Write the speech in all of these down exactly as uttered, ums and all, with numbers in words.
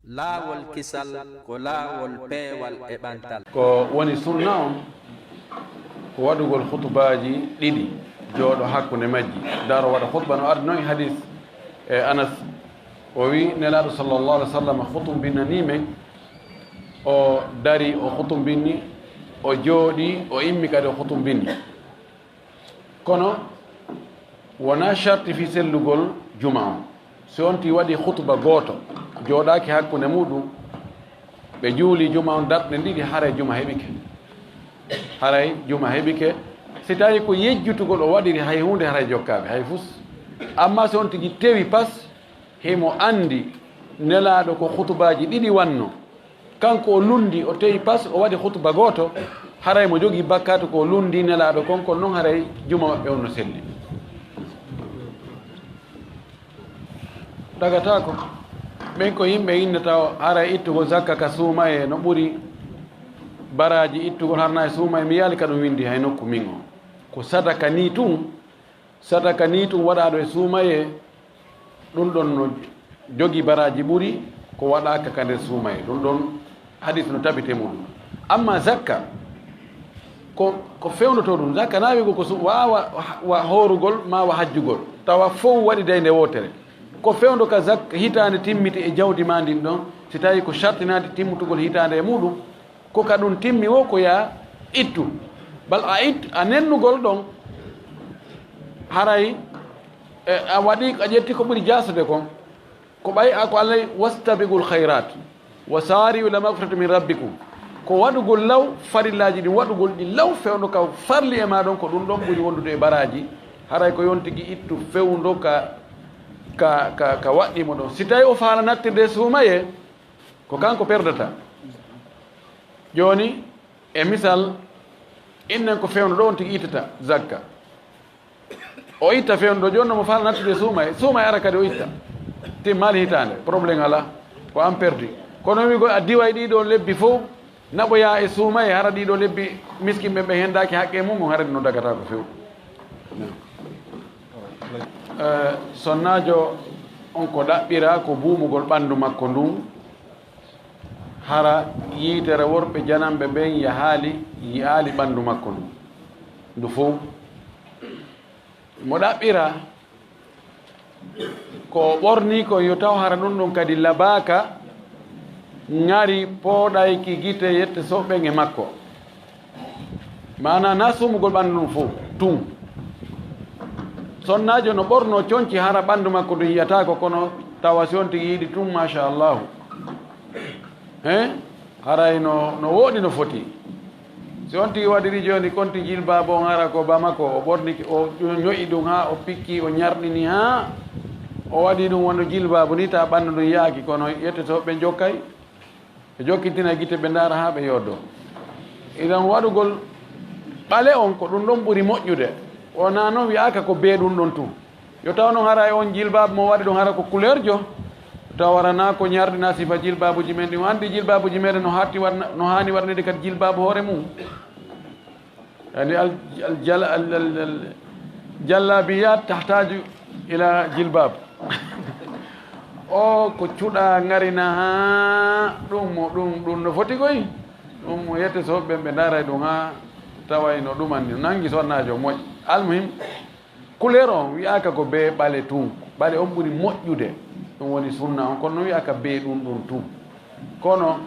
Laawol kisal ko laawol peewal e ɓantal. Ko woni sunna on, ko waɗugol khutubaaji ɗiɗi, jooɗo hakkunde majji, daro waɗa khutba no ardi non e hadis e Anas. O wi, Nelaaɗo sallallahu alaihi wasallam khutumbinanii men, o dari, o khutumbini, o jooɗi, o immi kadi o khutumbini. Kono wonaa sharti fii sellugol juma on. Si on tigi waɗi khutuba gooto, jooɗaaki hakkunde muɗum, ɓe juuli juma on darɗe ɗiɗi, haray juma heɓike. Haray juma heɓike. Si tawii ko yejjitugol o waɗiri, hay huunde haray jokkaali, hay fus. Ammaa si on tigi tewi pas, himo anndi Nelaaɗo ko khutubaaji ɗiɗi wanno. Kanko o lunndii, o tewi pas, o waɗi khutuba gooto, haray mo jogii bakkaatu ko o lunndii Nelaaɗo kon, kono non haray juma maɓɓe on no selli. Dagataako. Ɓen ko yimɓe innata o, haray ittugol zakka ka suumayee no ɓuri baraaji ittugol harnaa e suumayee. Mi yi'aali ka ɗum winndii hay nokku min on. Ko sadaka nii tun, sadaka nii tun waɗaaɗo e suumayee, ɗun ɗon no jogii baraaji ɓuri ko waɗaaka ka nder suumayee. Ɗun ɗon hadis no tabiti e muɗum. Ammaa zakka, ko, ko fewndotoo ɗun. Zakka na wi'ugol ko su-, wa, wa, wa hoorugol maa wa hajjugol. Tawa fow waɗi daynde wootere. Ko fewndo ka zakka hitaande timmiti e jawdi maa ndin ɗon, si tawii ko shartinaade timmutugol hitaande e muɗum, ko ka ɗun timmi woo ko yaa ittu. Bal a ittu, a nennugol ɗon, haray, e, a waɗi, a ƴetti ko ɓuri jaasude kon. Ko ɓay a ko Alla, "Wastabiqul khayrat, wa sari'u ila magfirati min rabbikum." Ko waɗugol law, farillaaji ɗin waɗugol ɗi law fewndo ka farli e maa ɗon, ko ɗun ɗon ɓuri wondude e baraaji. Haray ko yo on tigi ittu fewndo ka, ka, ka, ka waɗɗii mo ɗon. Si tawii o faala nattirde e suumayee, ko kanko perdata. Jooni, e misal, innen ko fewndo ɗo on tigi ittata zakka. O itta fewndo ɗo, jooni no mo faala nattude suumayee, suumayee ara kadi o itta. Timmaali hitaande, problème alaa, ko an perdi. Kono wi'ugol a diway ɗii ɗoo lebbi fow, naɓoyaa e suumayee, hara ɗii ɗoo lebbi miskin ɓen ɓe hendaaki haqqee mun, on hara no dagata ko few. Eh, sonnaajo on ko ɗaɓɓiraa ko buumugol ɓanndu makko ndun, hara yiitere worɓe jananɓe ɓen yahaali, yi'aali ɓanndu makko ndun, ndu fow. Mo ɗaɓɓiraa ko o ɓornii kon, yo taw hara ɗun ɗon kadi labaaka, ŋari pooɗayki gite yettesuɓe ɓen e makko. Maanaa, naa suumugol ɓanndu ndun fow, tun. Sonnaajo no ɓornoo conci hara ɓanndu makko ndun yi'ataako, kono tawa si on tigi yiɗi tun, machallahu. He? Haray no, no wooɗi no foti. Si on tigi waɗiri jooni konti jilbaabu on hara ko Bamako, o ɓorniki, o ƴo-, ɲo'i ɗun haa o pikki, o ɲarɗini haa o waɗi ɗun wano jilbaabu nii, tawa ɓanndu ndun yaaki, kono yettesuɓe ɓen jokkay. Ɓe jokkitina gite, ɓe ndaara haa ɓe yoddoo. Idan waɗugol ɓale on, ko ɗun ɗon ɓuri moƴƴude. Wonaa non wi'aaka ko bee ɗun ɗon tun. Yo taw non hara e on jilbaabu mo waɗi ɗon hara ko couleur jo. Taw hara naa ko ɲarɗinaa sifa jilbaabuuji men ɗin. On anndi jilbaabuuji meɗen no haani warna-, no haani warnirde kadi jilbaabu hoore mun. Yani al, al, jal, al, al, al, jallabiyat tahtaju ila jilbab. O ko cuɗaa ŋarina haa ɗun mo, ɗun, ɗun no foti koy. Ɗun mo yettesuɓe ɓen ɓe ndaaray ɗun haa taway no ɗuman ni. Nangi sonnaajo moƴƴi. Almuhim, couleur on wi'aaka ko bee ɓale tun. Ɓale on ɓuri moƴƴude. Ɗun woni sunna on. Kono non wi'aaka bee ɗun ɗun tun. Kono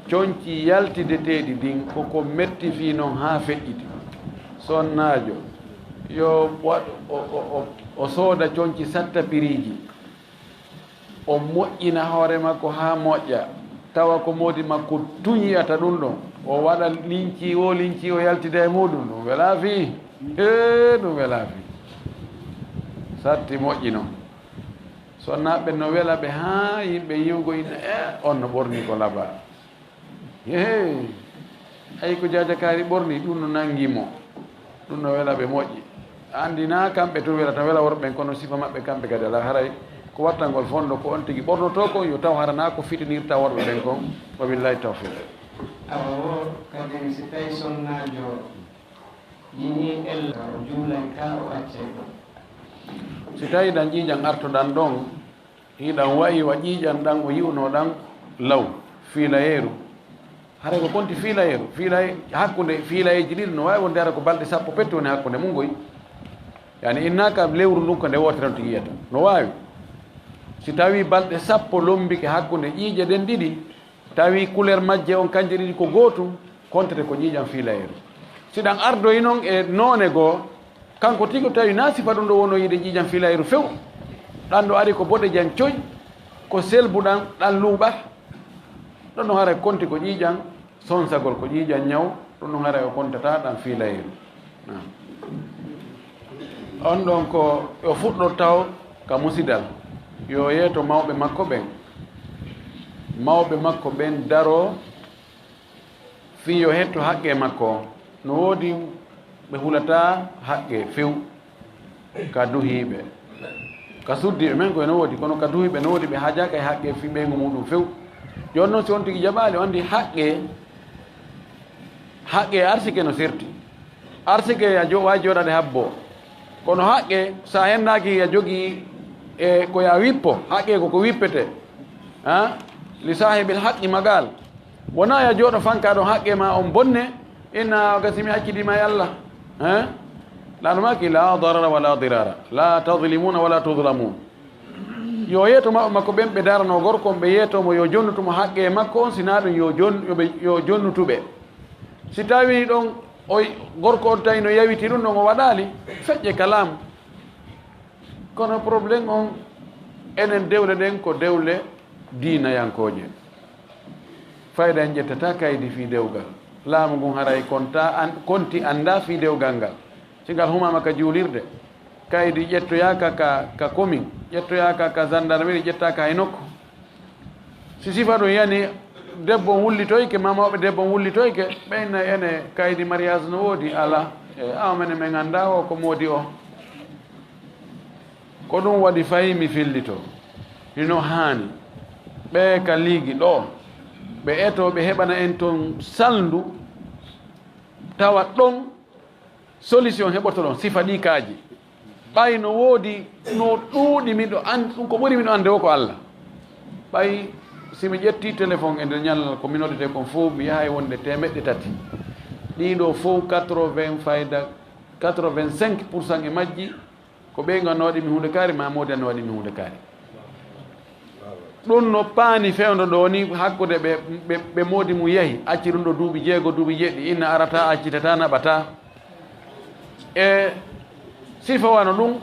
conci yaltideteeɗi ɗin, ko ko metti fii non haa feƴƴiti. Sonnaajo, yo waɗ-, o, o, o, o sooda conci satta piriiji. O moƴƴina hoore makko haa moƴƴa. Tawa ko moodi makko tun yi'ata ɗun ɗon. O waɗa linci woo linci, o yaltida e muɗum. Ɗun welaa fii. Ee, ɗun welaa fii. Satti moƴƴi non. Sonnaaɓe no wela ɓe haa yimɓe yi'ugo inna, "Ee, on no ɓorni ko labaa." Hee, ayi ko Jaaja Kaari ɓorni, ɗun no nangi mo. Ɗun no wela ɓe moƴƴi. Anndi naa kamɓe tun welata, wela worɓe ɓen, kono sifa maɓɓe kamɓe kadi alaa. Haray ko wattangol fondo ko on tigi ɓornotoo kon, yo taw hara naa ko fitinirta worɓe ɓen kon. Wa billahi tawfiq. Awa wo kadi si tawi sonnaajo yi'ii ella o juulay ka o accay ɗon. Si tawi ɗan ƴiiƴan artoɗan ɗon, hiɗan wa'i wa ƴiiƴan ɗan o yi'unoo ɗan, Law, fiilayeeru. Haray ko konti fiilayeeru. Fiilay-, hakkunde fiilayeeji ɗiɗi no waawi wonde hara ko balɗe sappo pette woni hakkunde mun ngoy. Yani, inna ka lewru ndun ko nde wootere on tigi yiyata. No waawi. Si tawii balɗe sappo lombike hakkunde ƴiiƴe ɗen ɗiɗi, tawi couleur majje on kanje ɗiɗi ko gootum, kontete ko ƴiiƴan fiilayeeru. Si ɗan ardoyi non e noone goo, kanko tigi tawi naa sifa ɗun ɗoo wonoo yiide ƴiiƴan fiilayeeru few, ɗan ɗoo ari ko boɗejan coy, ko selbu ɗan, ɗan luuɓat, ɗon no haray konti ko ƴiiƴan sonsagol, ko ƴiiƴan ñaw, ɗun ɗon haray o kontataa ɗan fiilayeeru. Naam. On ɗon ko o fuɗɗorta o ka musidal, yo yeeto mawɓe makko ɓen. Mawɓe makko ɓen daroo fii yo hettu haqqee makko on. No woodi ɓe hulataa haqqee few ka duhiiɓe, ka suddiiɓe men ko no woodi, kono ka duhiiɓe no woodi ɓe haajaaka e haqqee fii ɓeyngu muɗum few. Jooni non si on tigi jaɓaali, o anndi haqqee, haqqee arsike no serti. Arsike a jo-, waawi jooɗaade habboo. Kono haqqe, so a hennaaki, a jogii e ko ya wippo, haqqe ko ko wippete. Ha? Li saahibil haqqi maqaal. Wonaa ya jooɗo fanka ɗon haqqe ma on bonne, inna o gasi mi accidii ma e Allah. Ha? Laano maaki, "La darara wa la dirara. La tadlimuna wa la tudlamun." Yo yeeto maɓɓe makko ɓen ɓe daranoo gorko on, ɓe yeetoo mo, yo jonnutu mo haqqe makko on, si naa ɗun yo jon-, yo ɓe, yo jonnutu ɓe. Si tawii ɗon, o, gorko on tawi no yawiti ɗun ɗon, o waɗaali, feƴƴe ka laamu. Kono problème on, enen dewle ɗen ko dewle diinayankooje. Fayda en ƴettataa kaydi fii dewgal. Laamu ngun haray konta an-, konti anndaa fii dewgal ngal. Si ngal humaama ka juulirde, kaydi ƴettoyaaka ka, ka commune, ƴettoyaaka ka gendarmerie, ƴettaaka hay nokku. Si sifa ɗun yani, debbo on wullitoyke, maa mawɓe debbo on wullitoyke, ɓe inna ene kaydi mariage no woodi, alaa. E, awa menen men anndaa o ko moodi o. Ko ɗun waɗi fay mi fillito. Hino haani ɓe ka liigi ɗoo, ɓe etoo, ɓe heɓana en ton salndu, tawa ɗon solution heɓoto ɗon, sifa ɗii kaaji. Ɓay no woodi, no ɗuuɗi miɗo an-, ɗun ko ɓuri miɗo annde o ko Allah. Ɓay si mi ƴettii téléphone e nder ñallal ko mi noddetee kon fow, mi yahay wonde teemeɗɗe tati. Ɗii ɗoo fow quatre-vingts fayda, quatre-vingt-cinq pour cent e majji, ko ɓeyngu an no waɗi mi huunde kaari, maa moodi an no waɗi mi huunde kaari. Ɗun no paani fewndo ɗoo ni, hakkunde ɓe, ɓe, ɓe moodi mun yahi, acci ɗun ɗoo duuɓi jeego, duuɓi jeeɗiɗi, inna arataa, accitataa, naɓataa. E sifa wano ɗun,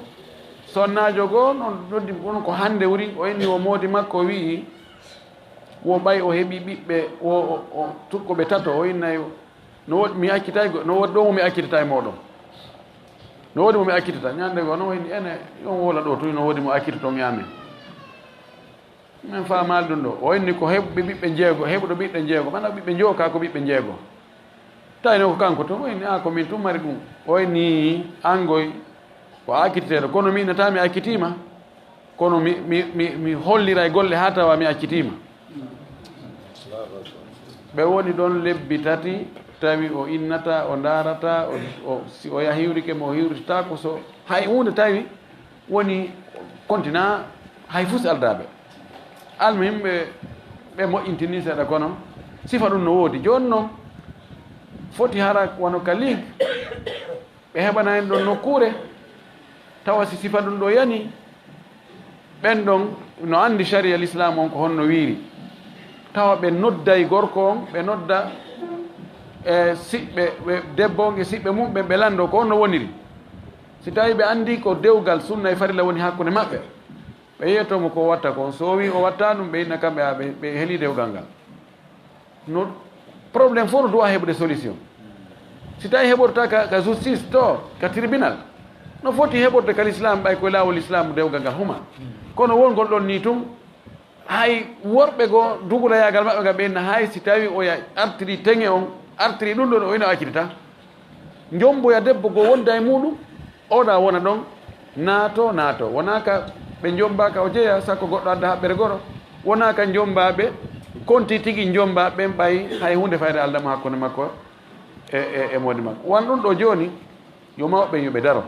sonnaajo goo non noddi ɗun ko hannde wuri, o inni wo moodi makko wi'i, wo ɓay o heɓi ɓiɓɓe, wo, o, o, tukko ɓe tato, o innay, no woodi mi accitay go-, no woodi ɗoo mo mi accitata e mooɗon. No woodi mo mi accitata. Ñande goo non o inni, ene, on woola ɗoo tun, no woodi mo accitoton e amen. Men faamaali ɗun ɗoo. O inni ko heɓuɓe ɓiɓɓe jeego, heɓuɗo ɓiɓɓe jeego. Mana ɓiɓɓe njowo ka ko ɓiɓɓe jeego. Tawi non ko kanko tun. O inni, "Aa, ko min tun mari ɗun." O inni, "An goy, ko a acciteteeɗo. Kono mi innataa mi accitiima. Kono mi, mi, mi, mi holliray golle haa tawa mi accitiima." Ɓe woni ɗon lebbi tati, tawi o innataa, o ndaarataa, o, o, si o yahi hiwrike mo, o hiwritataako, so hay huunde tawi woni kontinaa hay fus aldaaɓe. Almuhim, ɓe, ɓe moƴƴintini seeɗa, kono sifa ɗun no woodi. Jooni non, foti hara wano ka ligue, ɓe heɓana en ɗon nokkuure, tawa si sifa ɗun ɗoo yani, ɓen ɗon no anndi sariya Lislaam on ko honno wiiri, tawa ɓe nodday gorko on, ɓe nodda e siɓɓe, ɓe debbo on e siɓɓe mun ɓen, ɓe lanndoo ko honno woniri. Si tawii ɓe anndii ko dewgal sunna e farilla woni hakkunde maɓɓe, ɓe yeetoo mo ko o watta kon. So o wi'i o wattaa ɗun, ɓe inna kamɓe, haa ɓe, ɓe helii dewgal ngal. No, problème fof no duwa heɓude solution. Si tawi heɓorta ka, ka justice to, ka tribunal, no foti heɓorde ka l'islam, ɓay ko laawol l'islam dewgal ngal huma. Kono wongol ɗon ni tun, hay worɓe goo dugulayagal maɓɓe ngal ɓe inna, hay si tawi oya artiri teŋe on, artiri ɗun ɗon, o ina accitata. Njomboya debbo goo wonda e muɗum, oɗa wona ɗon, naato, naato. Wonaa ka ɓe njomba ka o jeya, sakko goɗɗo adda haɓɓere goro. Wonaa ka njomba ɓe, konti tigi njomba ɓen ɓay hay huunde fayda aldama hakkunde makko e, e, e moodi makko. Wan ɗun ɗoo jooni, yo mawɓe ɓen yo ɓe daro.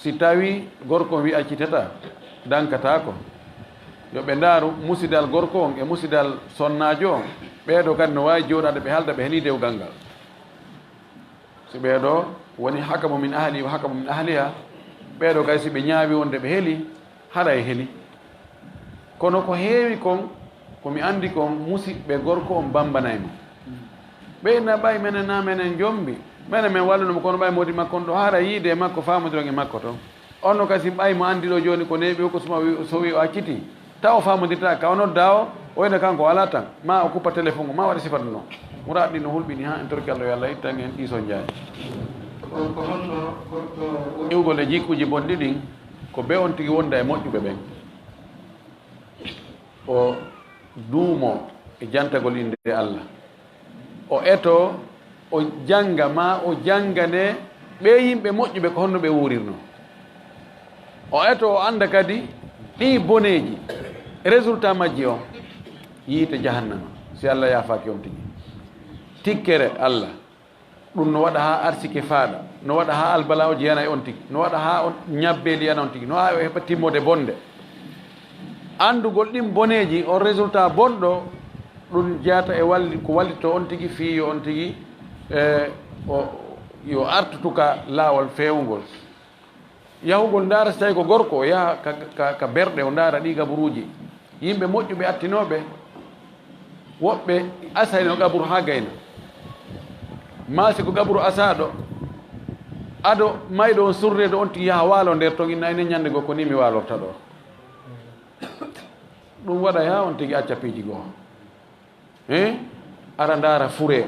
Si tawii gorko on wi'i accitata, dankataako. Yo ɓe ndaaru musidal gorko on e musidal sonnaajo on. Ɓee ɗoo kadi no waawi jooɗaade ɓe haalda ɓe helii dewgal ngal. Si ɓee ɗoo woni hakamu min ahli wa hakamu min ahliha, ɓee ɗoo kadi si ɓe ñaawi wonde ɓe helii, haray heli. Kono ko heewi kon, ko mi anndi kon, musiɓɓe gorko on bambanay mo. Ɓe na ɓay menen na menen jombi, menen men walluno mo, kono ɓay moodi makko on ɗo haray yiide e makko, faamondiron e makko ton. On no kasi ɓay mo anndi ɗo jooni ko neeɓi o, ko suma wi-, so wi o accitii, taw o faamondirtaa ka o noddaa o, o wi'ana kanko o alaa tan, maa o kuppa telefon o, maa waɗa sifata non. Muraaɗi ɗi no hulɓini haa en torki Alla yo Alla ittan en ɗii sonjaaji. Ko, ko honno korto woni? Iwgol e jikkuuji bonɗi ɗin, ko be on tigi wonda e moƴƴuɓe ɓen. O duumo e jantagol innde Alla. O eto, o jannga, maa o janngane ɓee yimɓe moƴƴuɓe ko honno ɓe wuurirnoo. O eto, o annda kadi ɗii boneeji, résultat majji on, yiite jahannama, si Alla yaafaaki on tigi. Tikkere Alla, ɗun no waɗa haa arsike faaɗa, no waɗa haa albala'ooji yana e on tigi, no waɗa haa on ñabbeeli yana on tigi, no haa o heɓa timmoode bonde. Anndugol ɗin boneeji, on résultat bonɗo, ɗun jeyata e walli-, ko wallitoo on tigi fii yo on tigi, e, o, yo artutu ka laawol feewungol. Yahugol ndaara si tawii ko gorko, o yaha ka, ka, ka berɗe, o ndaara ɗii gaburuuji. Yimɓe moƴƴuɓe attinooɓe, woɓɓe asayno gaburu haa gayna. Maa si ko gaburu asaaɗo, ado mayɗo on surreede on tigi yaha waalo nder ton, inna enen ñannde goo ko nii mi waalorta ɗoo. Ɗun waɗay haa on tigi acca piiji goo. Hein? Ara ndaara furee.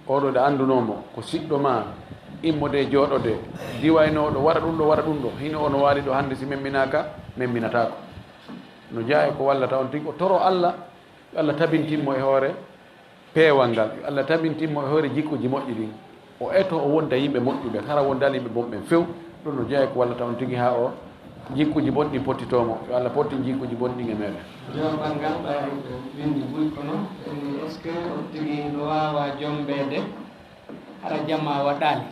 Oo ɗoo ɗa anndunoo mo, ko siɗɗo maa, immodee jooɗodee, diwaynooɗo, waɗa ɗun ɗoo, waɗa ɗun ɗoo. Hino ono waali ɗoo hannde, si memminaaka, memminataako. No jeyaa e ko wallata on tigi, o toroo Alla, yo Alla tabintin mo e hoore peewal ngal, yo Alla tabintin mo e hoore jikkuuji moƴƴi ɗin. O eto, o wonda yimɓe moƴƴuɓe, hara wondaali yimɓe bonɓe few. Ɗun no jeyaa e ko wallata on tigi haa o jikkuuji bonɗi pottitoo mo. Yo Alla pottin jikkuuji bonɗi ɗin e meɗen. Jawaabal ngal ɓay windi buy kono, ene est-ce que on tigi no waawa jombeede hara jamaa waɗaali?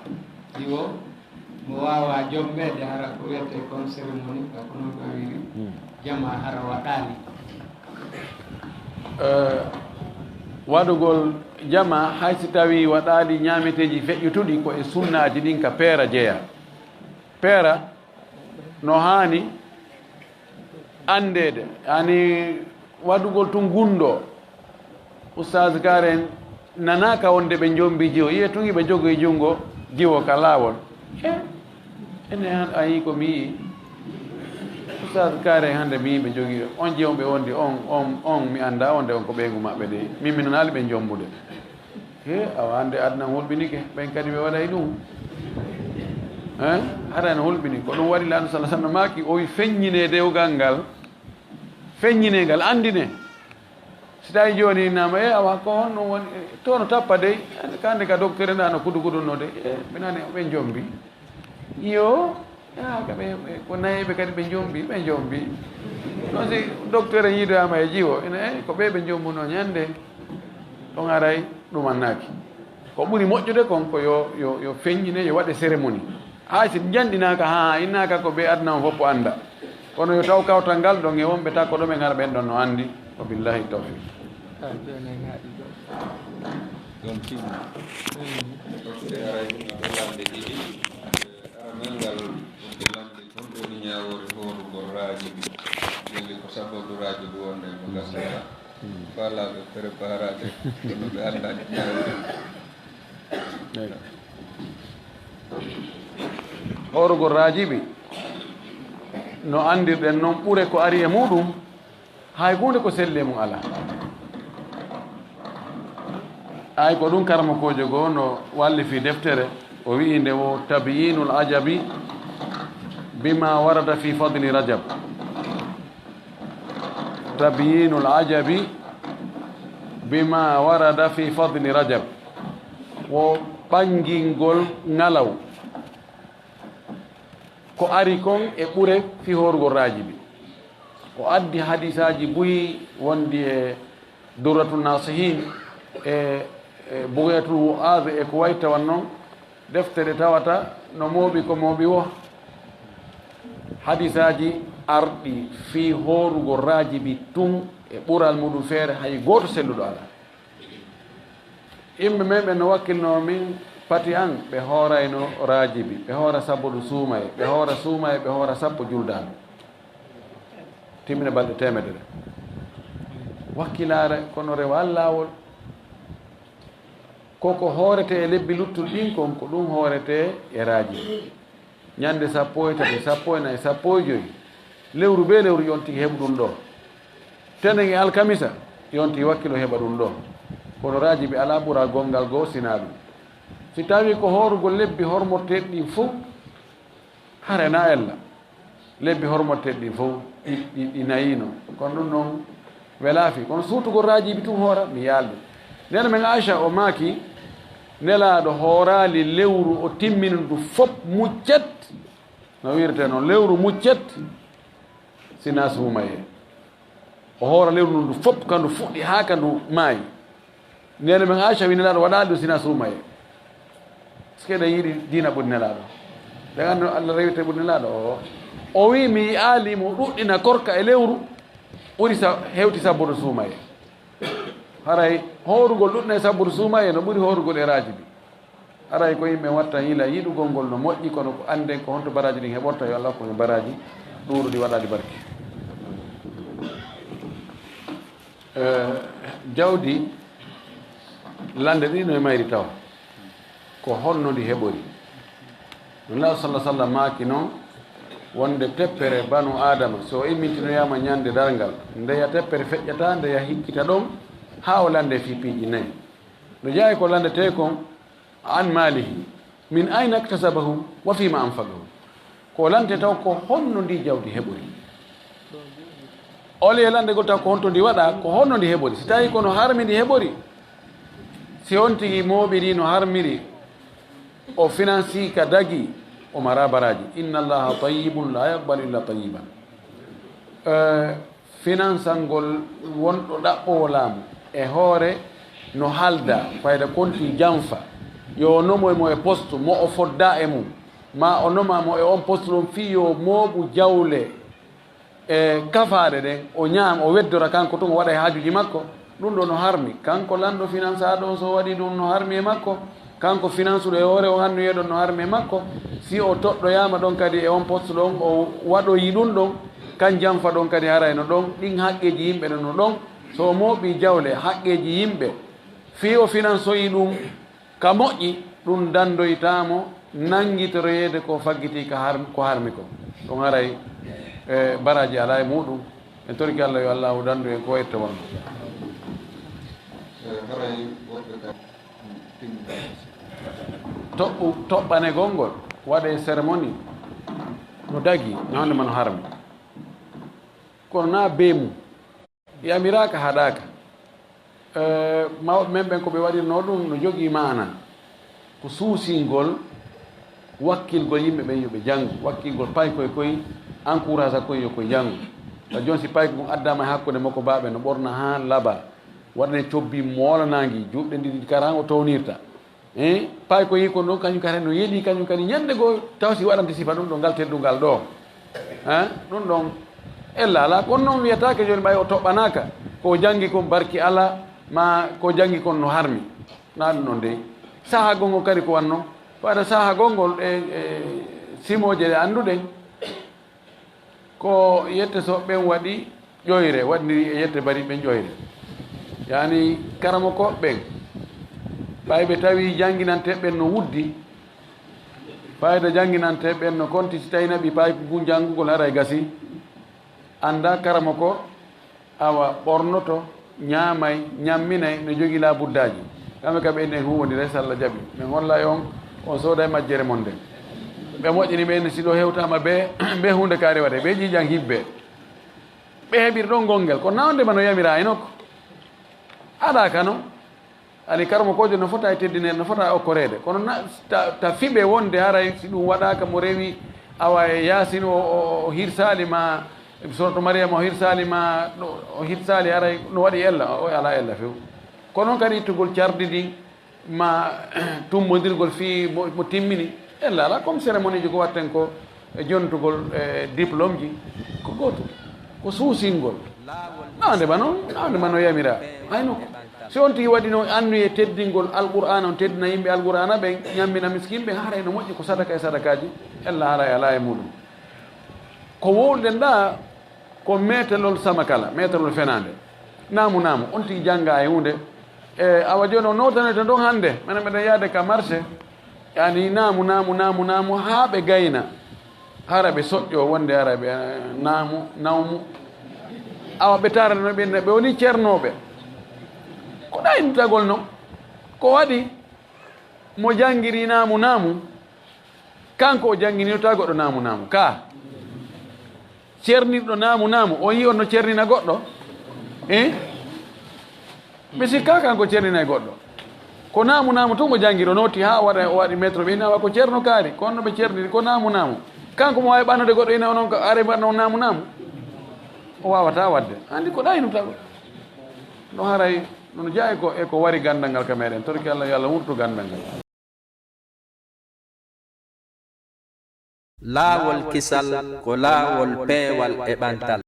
Iwo, mo waawa jombeede hara ko wiyetee kon cérémonie, ka ko non ɓe wiiri, jamaa hara waɗaali. Eh, waɗugol jamaa, hay si tawii waɗaali ñaameteeji feƴƴutuɗi, ko e sunnaaji ɗin ka peera jeyaa. Peera no haani anndeede, haani waɗugol tun gunndoo. Ustaaz Kaaren nanaaka wonde ɓe jombii jiwo. Yi'e tun hiɓe jogii junngo jiwo ka laawol. E, ene han a yii ko mi yii. Ustaaz Kaaren hannde mi yii ɓe jogii on jiwo ɓe wondi on, on, on mi anndaa wonde on ko ɓeyngu maɓɓe de. Min mi nanaali ɓe jombude. He, awa hannde aduna on hulɓinike, ɓen kadi ɓe waɗay ɗun. Hein? Hara en hulɓini. Ko ɗun waɗi Laamɗo sallallaahu alayhi wa sallam maaki, o wi, "Feññinee dewgal ngal, feññinee ngal, anndinee." Si tawi jooni innama, "E, awa, ko honno woni, e, to no tappa dey, ka hannde ka docteur nda no kudu kudunnoo dey, e, mi nani ɓe jombi." Iyo, yaa, ka ɓe, ɓe, ko nayeeɓe kadi ɓe jombi, ɓe jombi. Ɗon si docteur en yiidoyaama e jiwo, ene, e, ko ɓe ɓe jombunoo ñande, ɗon aray ɗum annaaki. Ko ɓuri moƴƴude kon ko yo, yo, yo feññine, yo waɗe cérémonie. Haa si janɗinaaka, haa innaaka ko ɓe aduna on fof annda. Kono yo taw kawtal ngal ɗon e wonɓe takko ɗo ɓe ngara ɓen ɗon no anndi. Wa billahi tawfiq. Ah, jooni en haaɗi ɗo. Ɗon timmi. Mm. Ɗofte aray ɗum ko lande ɗiɗi. Aranal ngal ko lande kon woni ñaawoore hoorugol raajibi. Jeli ko sababu raajibi wonde mo ngannduɗaa. Mm. Faalaaɓe préparade. Kono ɓe anndaaki ñaawoore. Eyi. Hoorugol raajibi. No anndirɗen non ɓure ko ari e muɗum. Hay huunde ko selli e mum alaa. Ay ko ɗum karamokoojo goo no wallifi deftere, o wi'i nde wo Tabyinul Ajabi bima warada fi fadli Rajab. Tabyinul Ajabi bima warada fi fadli Rajab. Wo ɓangingol ngalaw ko ari kon e ɓure fii hoorugol raajibi. O addi hadiisaaji buy wondi e Durratu Naasihiin e, e Bughyatul Wu'aaz e ko wayi tawa non, defte ɗe tawata no mooɓi ko mooɓi wo. Hadiisaaji arɗi fii hoorugol raajibi tun e ɓural muɗum feere, hay gooto selluɗo alaa. Yimɓe men ɓen no wakkilnoo min pati an, ɓe hoorayno raajibi, ɓe hoora sappo ɗum suumaye, ɓe hoora suumaye, ɓe hoora sappo juldaaɗo. Timmina balɗe teemedere. Wakkilaare, kono rewa laawol. Ko ko hooretee e lebbi luttuɗi ɗin kon, ko ɗum hooretee e raajibi. Ñande sappo e tati, sappo e nayi, sappo e jowi. Lewru bee lewru, yo on tigi heɓu ɗum ɗoo. Tenen e alkamisa, yo on tigi wakkilo heɓa ɗum ɗoo. Kono raajibi alaa ɓura gonngal goo sinaa ɗum. Si tawii ko hoorugol lebbi hormorteeɗi ɗin fow, hare na ella. Lebbi hormorteeɗi ɗin fow, ɗi, ɗi, ɗi nayiino. Kono ɗum ɗon welaa fii. Kono suutugol raajiibi tun hoora, mi yaaldu. Neene men Aisha o maaki, Nelaaɗo hooraali lewru o timmini ndu fop muccet. No wi'irtee non, lewru muccet, sinaa suumayee. O hoora lewru ndun ndu fop, ka ndu fuɗɗi haa ka ndu maayi. Neene men Aisha wi'i Nelaaɗo waɗaali ɗum sinaa suumayee. Est-ce que eɗen yiɗi diina ɓuri Nelaaɗo? Eɗen anndi no Allah rewirta ɓuri Nelaaɗo? O, o wi'i, "Mi yi'aali mo ɗuɗɗina korka e lewru, ɓuri sa-, hewti sabbude suumayee." Haray hoorugol ɗuɗɗina e sabbude suumayee no ɓuri hoorugol e raajibi. Haray ko yimɓe watta yila yiɗugol ngol no moƴƴi, kono ko annden ko honto baraaji ɗin heɓorta, yo Allah hokku en baraaji ɗuuɗuɗi waɗaaɗi barke. Eh, jawdi lande ɗin no e mayri taw. Ko honno ndi heɓori? Nulaaɗo sallallahu alaihi wasallam maaki non wonde teppere banu Aadama, so o immintinoyaama ñande darngal, ndeya teppere feƴƴata, ndeya hikkita ɗon, haa o lande fii piiji nayi. No jeyaa e ko landetee kon, an maalihi, min ayna iktasabahu, wa fiima anfaqahu. Ko lante taw ko honno ndi jawdi heɓori. Ole e landegol taw ko honto ndi waɗa, ko honno ndi heɓori. Si tawi kono harmi ndi heɓori, si on tigi mooɓiri no harmiri, o finansi ka dagi, o mara baraaji. Inna Allaha tayyibun la yaqbalu illa tayyiban. Eh, Finansangol wonɗo ɗaɓɓoowo laamu e hoore no haalda fayda konti janfa, yo o nomoy mo e postu mo o foddaa e mum, maa o noma mo e on postu ɗon fii yo o mooɓu jawle e kafaaɗe ɗen, o ñaama, o weddora kanko tun, o waɗa e haajuuji makko. Ɗun ɗoo no harmi. Kanko lanɗo finansaaɗo on, so o waɗii ɗun, no harmi e makko. Kanko finansuɗo e hoore on, hannuye ɗon, no harmi e makko. Si o toɗɗoyaama ɗon kadi e on poste ɗon, o waɗoyi ɗun ɗon, kan janfa ɗon kadi harayno ɗon, ɗin haqqeeji yimɓe ɗon no ɗon. So o mooɓii jawle, haqqeeji yimɓe, fii o finansoyi ɗun ka moƴƴi, ɗun dandoytaa mo nanngitoroyeede ko faggitii ka har-, ko harmi kon. Ɗun haray, e, baraaji alaa e muuɗun. En torike Alla yo Allaahu dandu en ko ette wonno. Eh, haray woɓɓe ka toɓɓu-, toɓɓanegol ngol waɗee cérémonie no dagi, no hande mano harmi. Kono naa bee mum. Yamiraaka, haɗaaka. Eh, mawɓe men ɓen ko ɓe waɗirnoo ɗun no jogii maana. Ko suusingol, wakkilgol yimɓe ɓen yo ɓe janngu, wakkilgol paykoy koy, encourage koy yo koy janngu. Ka jon si payko ngon addaama e hakkunde makko baaɓe no ɓorna haa laba, waɗane cobbi moolanaangi, juuɗe ɗiɗi karan o townirta. Eh, paykoy kon ɗon, kañum kadi no yeli, kañum kadi ñannde goo taw si waɗante sifa ɗum ɗo ngal teddungal ɗoo. Eh, ɗum ɗon ella alaa, kono noon wiyataake jooni ɓay o toɓɓanaaka, ko o janngi kon barki alaa, maa ko o janngi kon no harmi. Naa ɗum ɗon dey. Sahaa gongol kadi ko wanno, ko ada sahaa gongol e, e simooje ɗe annduɗen, ko yette so ɓen waɗi ƴoyre, waɗndiri e yette bari ɓen ƴoyre. Yani karamokooɓe ɓen, ɓay ɓe tawi jannginanteeɓe ɓen no wuddi, fayda jannginanteeɓe ɓen no konti, si tawi naɓi payku ngun janngugol haray gasi, annda karamoko, awa, ɓornoto, ñaamay, ñamminay, no jogii laabuddaaji. Kamɓe ka ɓe enen huuwondira, si Alla jaɓi. Men hollay on, on sooday majjere mon nden. Ɓe moƴƴini ɓe enen, si ɗo hewtaama bee, bee huunde ka rewata, ɓe ƴiiƴan hibbe. Ɓe heɓiri ɗon gonngel, kono naa on ndema no yamiraa e nokku. Alaa ka non. Ani karamokoojo no fota e teddineede, no fota e okkoreede. Kono na, ta, ta fiɓe wonde haray si ɗum waɗaaka mo rewi, awa e Yaasin o, o, o hirsaali ma, Suratu Maryam o hirsaali ma, ɗo, o hirsaali haray no waɗi ella, o, o alaa ella few. Kono noon kadi ittugol cardi ndin, ma tummbondirgol fii mo, mo timmini, ella alaa, comme cérémonie ji ko watten ko, e jontugol e diplôme ji ko gootum, ko suusingol. Naande ma non, naande ma no yamira. Hayno si on tigi waɗino annuye teddingol Alqur'aana, on teddina yimɓe Alqur'aana ɓen, ñammina miskinɓe, haray no moƴƴi ko sadaka e sadakaaji, ella haray alaa e muɗum. Ko wowluɗen ɗaa ko meetelol samakala, meetelol fenaande. Naamu, naamu, on tigi jannga e huunde. E awa jooni o nootanoyta ɗon hannde, menen meɗen yaade ka marché, yani naamu, naamu, naamu, naamu, haa ɓe gayna. Hara ɓe soƴƴo wonde hara ɓe, eh, naamu, nawmu. Awa ɓe taarata no ɓe, ɓe woni ceernooɓe. Ko ɗaynitagol non. Ko waɗi mo janngiri naamu, naamu, kanko o jannginirta goɗɗo naamu, naamu. Ka ceernirɗo naamu, naamu, on yi'i on no ceernina goɗɗo? Eh? Mi sikka kanko ceerninay goɗɗo. Ko naamu naamu tun o janngiri, o nooti haa o waɗa, o waɗi maître, ɓe inna ko ceerno kaari, ko honno ɓe ceerniri, ko naamu naamu. Kanko mo waawi ɓannude goɗɗo ina onon ko are mbaɗno on naamu naamu. O waawataa waɗde. Anndi ko ɗaynutagol. No haray, no jeyaa e ko, e ko wari ganndal ngal ka meɗen. Torki Allah, yo Allah wurtu ganndal ngal. Laawol kisal ko laawol peewal e ɓantal.